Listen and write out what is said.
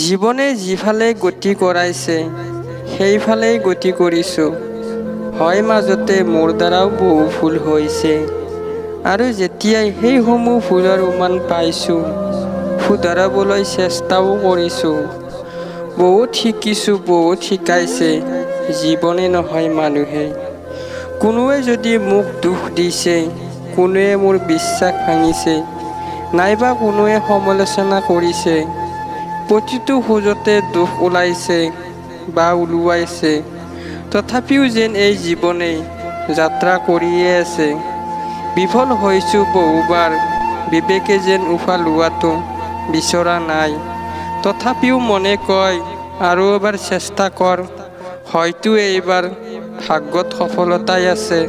জীৱনে যিফালে গতি কৰাইছে, সেইফালেই গতি কৰিছোঁ। হয়, মাজতে মোৰ দ্বাৰাও বহু ভুল হৈছে আৰু যেতিয়াই সেইসমূহ ভুলৰ উমান পাইছোঁ, শুধৰাবলৈ চেষ্টাও কৰিছোঁ। বহুত শিকিছোঁ, বহুত শিকাইছে জীৱনে, নহয় মানুহে। কোনোৱে যদি মোক দুখ দিছে, কোনোৱে মোৰ বিশ্বাস ভাঙিছে নাইবা কোনোৱে সমালোচনা কৰিছে, প্ৰতিটো খোজতে দুখ ওলাইছে বা ওলোৱাইছে, তথাপিও যেন এই জীৱনে যাত্ৰা কৰিয়ে আছে। বিফল হৈছোঁ বহুবাৰ, বিবেকে যেন উশাহ লোৱাটো বিচৰা নাই। তথাপিও মনে কয়, আৰু এবাৰ চেষ্টা কৰ, হয়তো এইবাৰ ভাগ্যত সফলতাই আছে।